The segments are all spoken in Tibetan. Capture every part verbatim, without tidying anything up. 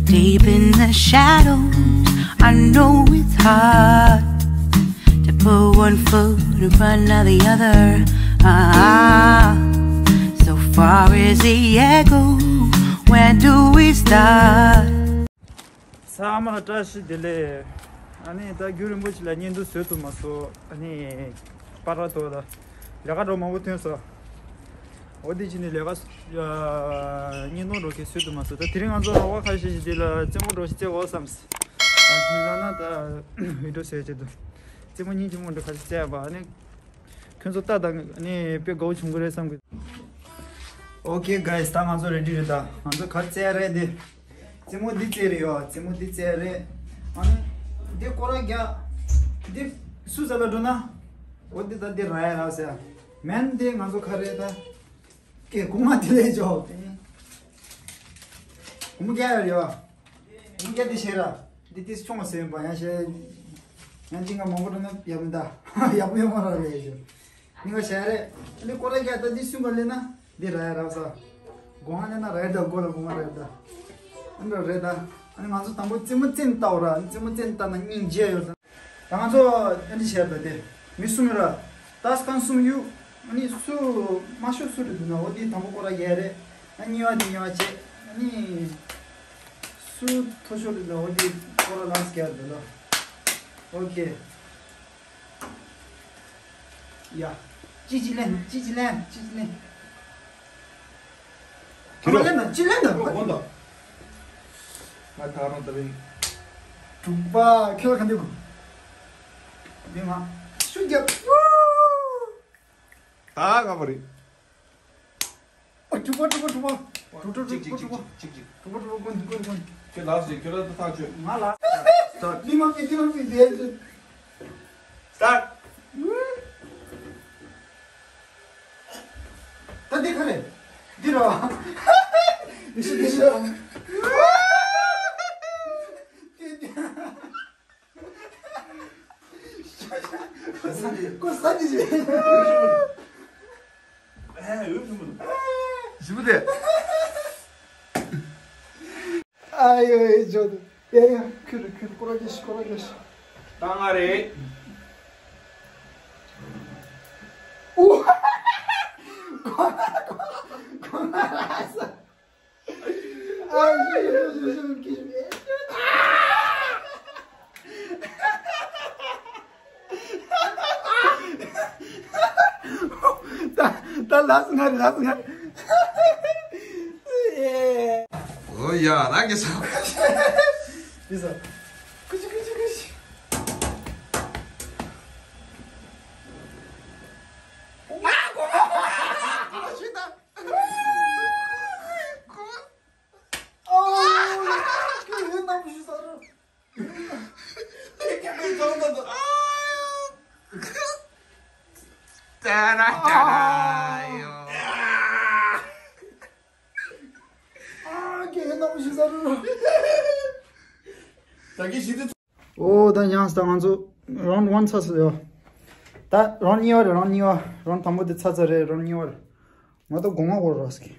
Deep in the shadows, I know it's hard to put one foot in front of the other. Ah, so far as the echo, where do we start? ཚང་མ་ལ་བཀྲ་ཤིས་བདེ་ལེགས། ཨ་ནི་ད་རྒྱུན་རིང་པོ་ཞིག་ལ་བརྙན་ཐུང་བཟོས་ཐུབ་མ་སོང་། ཨ་ནི་པར་ར་ཐོག་ལ་ལས་ཀ་འགྲོ་མང་པོ་ཐོན་སོང་། འོ་དེ་ཅི་ནས་ལས་ཀ་བརྙན་ཐུང་འགྲོ་གི་བཟོས་ཐུབ་མ་སོང་། ད་དེ་རིང་ང་ཚོ་རོགས་པ་ཁ་ཤས་ཤིག་དེ་ལ་རྩེད་མོ་འགྲོ་ཞིག་རྩེ་འོ་བསམ་སི། ད་ལ་ན་ད་བི་ཌིའོ་བཟོས་བྱེད་དུ་རྩེད་མོ་སྙིང་རྗེ་མོ་འགྲོ་ཁ་ཤས་རྩེ་བ། ཨ་ནི་ཁྱོད་ཚོ་ལྟ་དང་ནི་དཔེ་དགའ་བོ་བྱུང་གི་རེད་བསམ་གི། Okay guys, ད་ང་ཚོ་རེ་ཌི་རེད། ད་ང་ཚོ་ག་རེ་རྩེ་རེད་དེ། རྩེད་མོ་འདི་རྩེ་རེད་ཡོ། རྩེད་མོ་འདི་རྩེ་རེད། ཨ་ནི་འདི་སྐོར་ར་རྒྱག་འདི་སུ་ཟ་ལ་འགྲོ་ན། འོ་འདི་ད་འདི་ར་ཡ་ར་ཟེར། མེན་འདི་ང་ཚོ་ག་རེ་ད། ཀེ་གོང་མ་དེ་ལས་ཇོ། གོང་མ་རྒྱག་ཡོ་ཡོ། མི་སྐད་དེ་བཤད་ར། འདི་ཏིས་ཆུང་བ་ཟེར་བ་ཡང་བཤད། ཡང་ཅི་ང་མང་པོ་འགྲོ་ན་ཡག་མི་འདའ། ཡག་པོ་ཡོད་མ་ར་རེད་ཞུ། ནི་ང་བཤད་རེད། འདི་སྐོར་ར་རྒྱག་ད་འདི་སུ་ག་ལེན་ན། འདི་ར་ཡ་ར་ས། གོང་ང་ལེན་ན་ར་ཡ་ད་གོ་ལ་གོང་ང་ར་ཡ་ད། ཨ་འདྲ་རེད་ད། ཨ་ནི་ང་ཚོ་དང་པོ་རྩེད་མོ་རྩེད་ལྟ་བ་ར། རྩེད་མོ་རྩེད་ལྟ་ན་སྙིང་རྗེ་ཡོད་ད། ད་ང་ཚོ་ཨ་འདྲི་བྱས་པ་དེ་མི་གསུམ་ཡོད་ར། ད་སྐང་གསུམ་ཡོད། ཨ་ནི་སུ་མ་ཤོར་སུ་རེད་འདུག་ན་འོ་དེ་དང་པོ་སྐོར་ར་རྒྱག་རེད། ཨ་གཉིས་པ་དེ་གཉིས་པ་བྱས། ཨ་ནི་སུ་མཐོ་ཤོས་རེད་འདུག་ན་འོ་དེ་སྐོར་ར་ལངས་རྒྱག་འདུག་ལ། ཨོ་ཁེ། ཡ། ཅི་ཅི་ལེན་ཅི་ཅི་ལེན་ཅི་ཅི་ལེན། ཁྱེད་རང་ལེན་ན་ཅི་ལེན་ན། ཨོ་ད། ང་ད་རང་ད་རིང་། དྲུག་པ་ཁྱེད་ལ་ག་འདི་གོ། འདི་ང་ཤུ་རྒྱབ། ད་ང་བ་རེད། ཨ་དྲུག་པ་དྲུག་པ་དྲུག་པ། དྲུག་དྲུག་དྲུག་པ་དྲུག་པ། ཅིག་ཅིག་དྲུག་པ་དྲུག་པ་ཀུན་ཀུན་ཀུན། ཁྱོད་ལགས་སེ་ཁྱོད་ལ་ད་ཐག་ཆོད། ང་ལ། སི་ཊར་ཊི། འདི་མ་ཀི་འདི་མ་ཀི་འདི། སི་ཊར་ཊི། ད་འདི་ག་རེ། འདི་རོ། འདི་ཤི་འདི་ཤི། འདི་འདི། ཀོ་ས་འདི་ཤི། ཞི་བ་དེ། ཨ་ཡོ་ཨེ་ཇོ་དེ། ཡ་ཡ་ཁྱོད་རེ་ཁྱོད་ཀོ་ར་ཀེ་ཤི་ཀོ་ར་ཀེ་ཤི། ད་ང་རེད། ཨུ། ཁོ་ཁོ་ཁོ་ན་ར་ས། ཨ་ཡོ་ཡོ་ཡོ་ཡོ་ཀེ་ཤི། ད་ད་ལགས་ང་རེད་ལགས་ང་རེད། ཨོ་ཡ་ར་གེ་ས། གེ་ས། ཀུ་ཅི་ཀུ་ཅི་ཀུ་ཅི། ཨ་གོ་མ་ཤི་ད། ཨོ། ཁྱོད་ཡོད་ནམ་ཞུ་ས་རུ། ཨོ་ད་ཡང་ས་ང་ཚོ་རོན་ཝན་ཚར་སོང་ཡོ། ད་རོན་གཉིས་པ་རེད། རོན་གཉིས་པ། རོན་དང་པོ་དེ་ཚར་ཚར་རེད། རོན་གཉིས་པ་རེད། ང་ད་དགོང་མོ་གོ་རོ་སྐྱེ།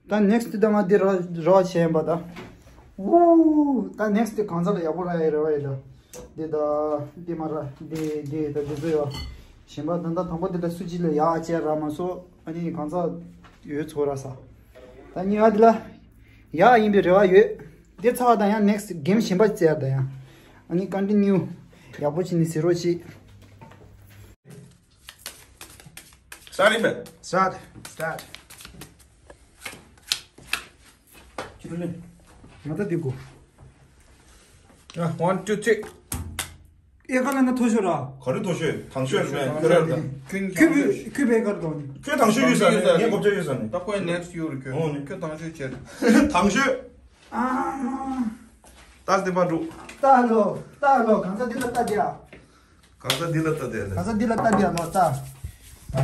ད་ནེགསི་ཊི་དེ་ང་འདི་ར་ར་བྱས་ཡིན་པ་ད། ཝུ། ད་ནེགསི་ཊི་དེ་གང་ཚ་ལ་ཡག་པོ་ར་ཡ་རེ་བ་ཡོད་ད། འདི་ད་འདི་མ་ར་འདི་འདི་ད་འདི་ཚོ་ཡོད། གཞན་པ་ད་ད་དང་པོ་འདི་ད་སུ་ཅི་ལ་ཡག་བྱས་ར་མ་སོ། ཨ་ནི་གང་ཚ་ཡོད་ཚོ་ར་ས། ད་གཉིས་པ་འདི་ལ་ཡག་ཡིན་པའི་རེ་བ་ཡོད། འདི་ཚ་བ་ད་ཡང་ནེགསི་ཊི་གེམ་གཞན་པ་བཙལ་ད་ཡང་། ཨ་ནི་ཀོན་ཊི་ནིའུ་ཡག་པོ་བྱས་ནས་ཟེར་རོགས་བྱེད། Start it, man. Start. Start. ཁྱེད་ལེན། ང་ད་འདི་གོ། ཡ། One, two, three. ཨེ་ཁ་ལ་ན་མཐོ་ཤོས་ར། ག་རེ་མཐོ་ཤོས། དང་ཤོས་རེད་པས། ཁྱོད་རེད་ད། ཁྱོད་ཁྱོད་པས་ཁ་རེ་མཐོ་ནི། ཁྱོད་དང་ཤོས་ཡོད་ས་རེད། ངས་གོ་བརྡ་ཡོད་ས་ནི། ད་ཁོའི་next ཡོད་རེད་ཁྱོད། འོ་ནི། ཁྱོད་དང་ཤོས་བྱེད། དང་ཤོས། ཨ། ད་སྟེ་པ་འགྲོ། ལྟ་ལོ། ལྟ་ལོ། གང་ས་འདི་ལ་ལྟ་དེ་ཨ། གང་ས་འདི་ལ་ལྟ་དེ་ཨ། གང་ས་འདི་ལ་ལྟ་དེ་ཨ་ལོ་ལྟ།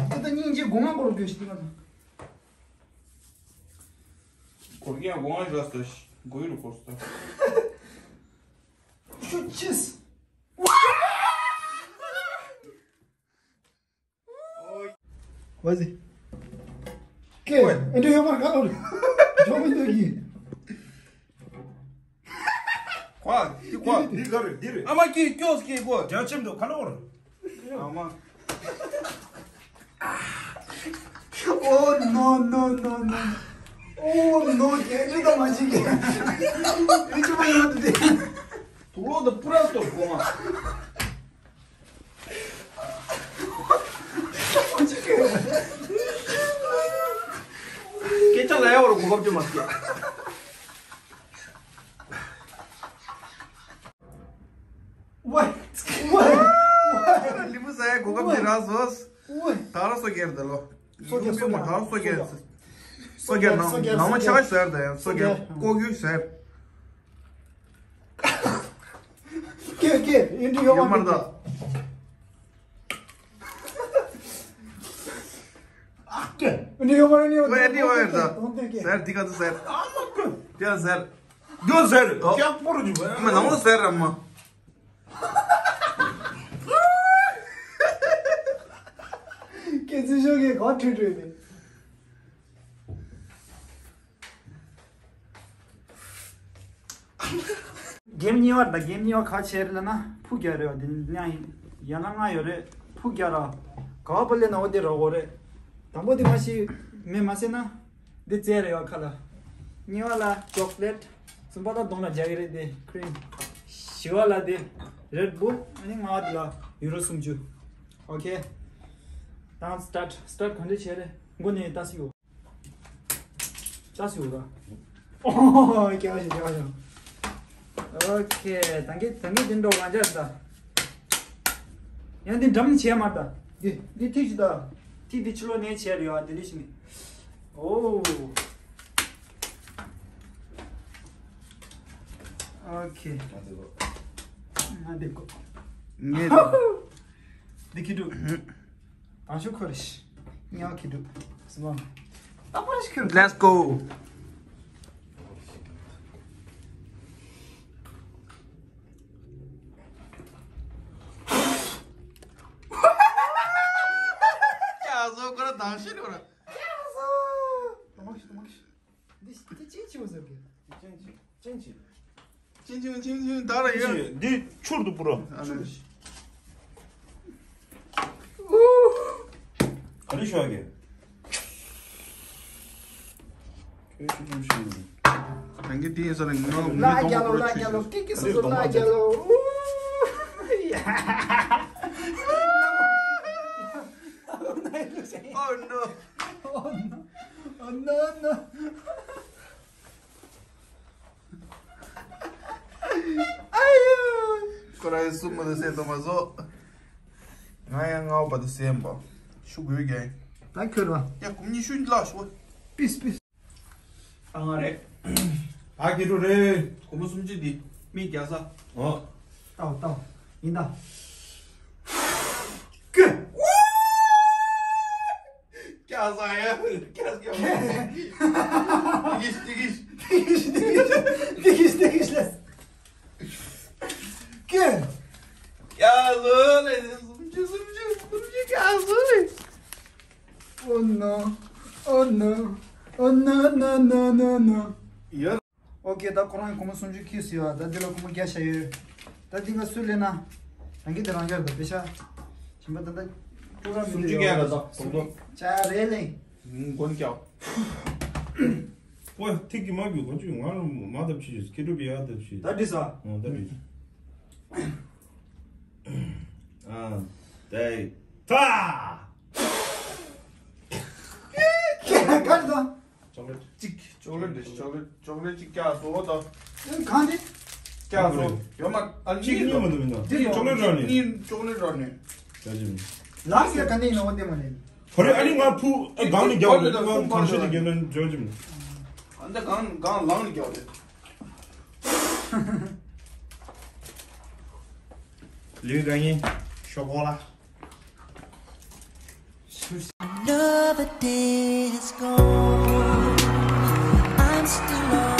འདི་ད་སྙིང་རྗེ་སྒོ་ང་སྐོར་དགོས་ཤིག་ང་། སྐོར་གྱི་ཡང་སྒོ་ང་ཞོག་ཟེར་ཤི། སྒོ་ཡི་རུ་སྐོར་ཟེར། ཤུ་ཅིས། Vas-y. ཀྱེ། ཨེ་འདྲ་ཡོད་མ་རེད། ག་ལོར་ཇོ་མི་འདུག་གི། ཁོ། འདི་ཁོ། འདི་ག་རེད། འདི་རེད། ཨ་མ་ཀྱེ། སྐྱོ་སྐྱེ་ཁོ། རྒྱ་ཆེམ་འདུག་ག་ལོར། ཨ་མ། Oh no, no, no, no. Oh no, ཀྱེ། འདི་ད་མ་བྱེད་ཀྱེ། འདི་ཅི་མ་ཡོད་དེ། དུག་ལོག་དང་པུ་ར་ཏོ་གོ་མ། སྐད་ཆ་ལ་ཡ་བར་གོ་སྐབས་ཅི་མ་སྐྱེ། ཝེ། ཝེ། ལི་མུ་ཟ་ཡ་གོ་སྐབས་ཅི་རག་སོང་། ཝེ། ད་ར་སོ་རྒྱལ་ད་ལོ། སོ་རྒྱལ། སོ་རྒྱལ། ད་ར་སོ་རྒྱལ། སོ་རྒྱལ་ནང་ནང་མ་ཆ་ཟེར་ད་ཡ་སོ་རྒྱལ། ཀོ་གུ་ཟེར། ཀྱེ་ཀྱེ། ཨེ་འདྲ་ཡོད་མ་རེད། ཨ་ཀྱེ། ཨེ་འདྲ་ཡོད་མ་རེད། ཨེ་འདྲ་ཡོད་མ་རེད། ཟེར། འདི་ག་ཚོད་ཟེར། ཨ་མ་ཀྱེ། དེ་ཟེར། དེ་ཟེར། དེ་ཟེར། ཀྱག་པོ་རུ་འཇུག་པ། མ་ནང་ལ་ཟེར་ར་མ། ཀྱེ་ཚེ་ཤོག་གི་གོ་ཁྲུས་ཁྲུས་ཏེ། གེམ་གཉིས་པ་དང་། གེམ་གཉིས་པ་ག་བྱས་རེད་ལབ་ན། ཕུག་རྒྱག་རེད་བ། དེ་ནས་ཡང་ཡང་ན་ང་ཡོད་རེད། ཕུག་རྒྱག་ར། ག་བ་ལེན་ན་འོ་དེ་ར་འོ་རེད། དང་པོ་དེ་མ་ཤི་མེད་མ་ཟེར་ན། འདི་རྩེ་རེད་བ་ཁ་ལ། གཉིས་པ་ལ་ཅོག་ལེཊ། གསུམ་པ་ལ་གདོང་ལ་རྒྱག་གི་རེད་དེ་ཁི་རིམ། བཞི་པ་ལ་དེ་རེད་བུལ། ཨ་ནི་ལྔ་པ་དེ་ལ་ཡུ་རོ་སུམ་ཅུ། ཨོ་ཁེ། ད་སི་ཊར་ཊི། སི་ཊར་ཊི་ག་འདྲ་བྱས་རེད། མགོ་ནས་ལྟ་སི་ཡོད། ལྟ་སི་ཡོད་ར། ཨོ་ཧོ། སྐྱེ་བ་ཤོག་སྐྱེ་བ་ཤོག་ཨོ་ཁེ། ད་གིན་ད་གིན་དེ་འགྲོ་གང་ཆགས་ད། ཡང་འདི་འགྲམ་བྱས་མ་ད། འདི་འདི་ཐིག་ཅིག་ད། ཐིག་འདི་ཕྱི་ལོགས་ནས་བྱས་རེད་བ། འདི་འདི་ཞིག་ནི། ཨོ། ཨོ་ཁེ། ང་འདི་གོ། ངས་འདི་ཁི་འདུག་དང་ཤོག་ཁོ་རེ་ཤི། ཉག་གི་འདུག་སི་མ། ད་པར་ཤི་ཁྱོད། Let's go. ཀྱ་ཟོ་ཁོ་ར་དང་ཤི་རོ་ར། ཀྱ་ཟོ། དམག་ཤི་དམག་ཤི། འདི་འདི་ཅི་ཆེ་བ་ཟེར་གི། ཅན་ཆི། ཅན་ཆི། ཅན་ཆི། ཅན་ཆི། ཅན་ཆི། ད་ར་ཡ། འདི་ཆུར་དུ་པུ་ར། ཨ་ནི། ག་རེ་ཤོག་གི། ཁྱོད་ཆུ་ཆུ་ཤི། ད་གིན་དེ་ཡིན་ས་ལ་ང་ལ་རྒྱ་ལོ། ལ་རྒྱ་ལོ། ཀི་ཀི་སུ་སུ་ལ་རྒྱ་ལོ། Oh no. Oh no, no. ཁོ་རང་སུ་མ་དུ་སེམས་དུ་མ་བཟོ། ང་ཡང་ངའོ་པ་དུ་སེམས་པ། ཤུ་གུ་རྒྱན། ད་ཁྱོད་ར། ཡ་གུམ་གཉིས་ཤུ་ལ་ཤོ། པིས་པིས། ཨ་ང་རེད། ཨ་ཁྱེད་རུ་རེད། གོ་མོ་སུམ་ཅུ་འདི་མི་རྒྱ་ས། ཨོ། ཏའོ་ཏའོ། ཡིན་ད། ཀི། ཀྱ་ས་ཡ། ཀྱ་ས་ཡ། ཏི་གིཤ་ཏི་གིཤ། ཏི་གིཤ་ཏི་གིཤ། ཏི་གིཤ་ཏི་གིཤ་ལས། ཀི། ཀྱ་ས་ལས། སུམ་ཅུ་སུམ་ཅུ་སུམ་ཅུ་ཀྱ་ས་ལས། Oh no. Oh no. Oh no, no, no, no, no. ཡ། ཨོ་ཁེ། ད་ཁོ་རང་གི་སྒོར་མོ་སུམ་ཅུ་ཁེལ་སོང་ཡ། ད་འདི་ལ་སྒོར་མོ་བརྒྱ་བཞག་ཡོད། ད་འདི་ང་སུས་ལེན་ན། རང་གི་དེ་རང་རྒྱག་རེད་པེ་ཤ། ཞིམ་པ་ད་ད། ཀྲུ་ར་མི་སུམ་ཅུ་བརྒྱ་ལ་ད་སྒོར་མོ། ཅ་རེ་ལེ། མགོན་སྐྱབས། ཨོ་ཐིག་གི་མ་རྒྱུ་གོ་ཅུ་ང་རང་མ་ད་བྱི་ཁེ་ཏུ་བི་ཡ་ད་བྱི། ད་འདི་ས། ཨོ་ད་བྱི། ཨ། དེ། ད། ག་རེ་ད། ཅོག་ལེ་ཊི་གཅིག་ཅོག་ལེ་ཊི་ཅོག་ལེ་ཊི་ཅོག་ལེ་ཊི་གཅིག་ཀྱ་སོ་ད། ཨེ་གང་དེ། ཀྱ་སོ། ཡོད་མ་ཨ་ལི་གཅིག་གཉིས་མ་འདུག་མི་འདུག་འདི་ཅོག་ལེ་ཊི་ར་ནི། གཉིས་ཅོག་ལེ་ཊི་ར་ནི། ད་ཅི་མི། ལགས་ཡ་ག་ནས་ཡིན་ནོ་འདི་མ་ནས། ཧོ་རེ་ཨ་ནི་ང་ཕུ་ཨེ་གང་ནས་རྒྱག་འོ་ང་གང་ཤོད་དེ་རྒྱག་ན་འཇོག་ཅི་མི། ཨ་འདི་གང་གང་ལང་ནས་རྒྱག་འོ་དེ། ལུས་གང་ཡིན། ཤོག་གོ་ལ། Another day has gone. I'm still on